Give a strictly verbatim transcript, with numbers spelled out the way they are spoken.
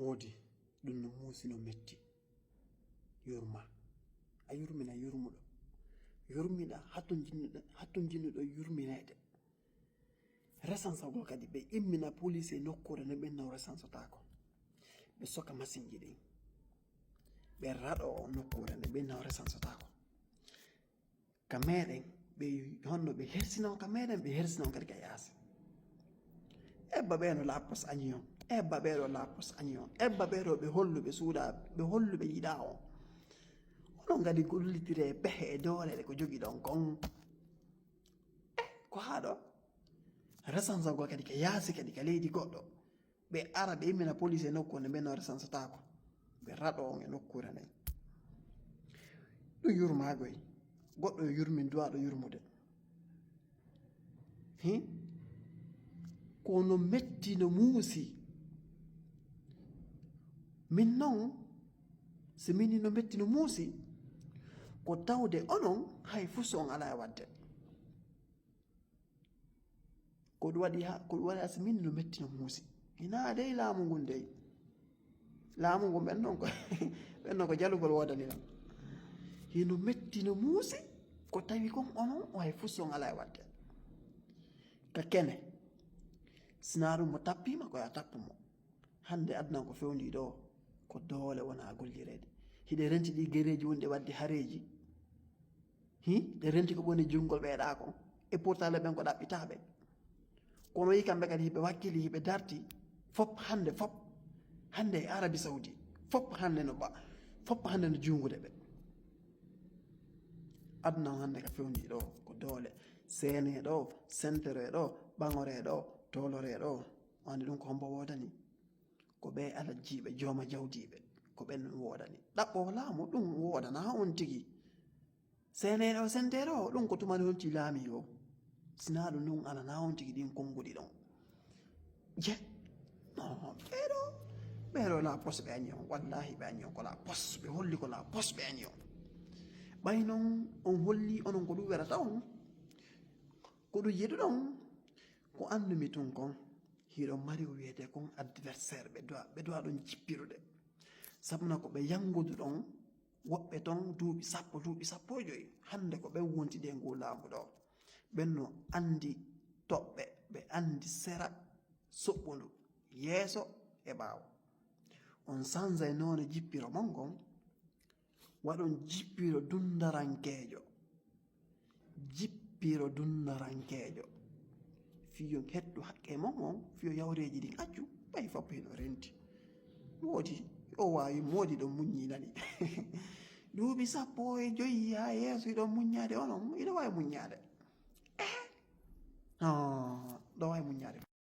Woodi ɗum no muusi, no metti. Yurma. A yurmina yurmuɗo. Yurmina hatton jinnuɗo, hatton jinnuɗo yurmineede. Resansagol kadi, ɓe immina police e nokkuure nde ɓen naw resansotaako. Ɓe soka masinji ɗin. Ɓe raɗo o nokkuure nde ɓen naw resansotaako. Ka meɗen, ɓe honno ɓe hersino ka meɗen, ɓe hersino kadi ka yaasi. Ebba ɓe no la poste añi on. Ebba ɓe ɗo la poste añi on. Ebba ɓe ɗo ɓe hollu ɓe suuɗa, ɓe hollu ɓe yiɗa on. Onon kadi gollitire pehe e doole ɗe ko jogiɗon kon. Eh, ko haa ɗo? Resansagol kadi ka yaasi kadi ka leydi goɗɗo. Ɓe ara ɓe immina police e nokku nde ɓen no resansotaako. Ɓe raɗo on e nokkuure nden. Ɗum yurmaagoy. Goɗɗo yo yurmin duwaaɗo yurmude. Hi? Ko no metti no muusi. Min non, si min no metti no muusi, ko tawde onon hay fus on alaa e waɗde. Ko ɗum waɗi ha, ko ɗum waɗi ha si min no metti no muusi. Hinaa dey laamu ngun dey. Laamu ngun ɓen non ko, ɓen non ko jalugol woodani lan. Hino metti no muusi, ko tawi kon onon o hay fus on alaa e waɗde. Ka kene, sinaa ɗum mo tappiima ko yo a tappu mo. Hannde aduna ko fewndii ɗo, ko doole wona gollireede. Hiɗe renti ɗi gereeji wonɗi waɗde hareeji. Hi, ɗe renti ko woni junngol ɓeeɗa kon. E pourtant le ɓen ko ɗaɓɓitaaɓe. Kono yi kamɓe kadi hiɓe wakkili, hiɓe darti. Fop hannde, fop. Hannde e Arabie Saoudi. Fop hannde no ba, fop hannde no juungude ɓe. Aduna on hannde ka fewndii ɗo, ko doole. Seenee ɗo, senteree ɗo, ɓaŋoree ɗo, tooloree ɗo. Wande ɗum ko hombo woodani? Ko ɓe alajjiiɓe, jooma jawdiiɓe, ko ɓen ɗum woodani. Ɗaɓɓo laamu, ɗum woodana on tigi. Seeneeɗo o senteeɗo o, ɗum ko tuma ɗum holti laami o. Sinaa ɗum ɗum alana on tigi ɗin konnguɗi ɗon. Je, no, ɓeeɗo, ɓeeɗo la poste ɓe añi on, wallahi ɓe añi on ko la poste, ɓe holli ko la poste ɓe añi on. Ɓay non on holli onon ko ɗum werata on, ko ɗum yiɗuɗon, ko anndumi tun kon. Hiɗo mari ko wiyetee kon adversaire, ɓe duwa, ɓe duwa ɗon jippirude. Sabuna ko ɓe yangudu ɗon, woɓɓe ton duuɓi sappo, duuɓi sappo e joyi. Hannde ko ɓen wontidi e ngu laamu ɗo. Ɓen no anndi toɓɓe, ɓe anndi sera soɓɓundu, yeeso e ɓaawo. On sanzay noone jippiro mon ngon, waɗon jippiro dundarankeejo. Jippiro dundarankeejo. Fiyo hettu haqqe mon on, fiyo yawreeji ɗin accu, ɓay fop hino renti. Woodi, o waawi moodi ɗon muññi nani. Duuɓi sappo e joyi haa yeeso hiɗon muññaade onon, hiɗo waawi muññaade. Eh? Ah, ɗo waawi muññaade.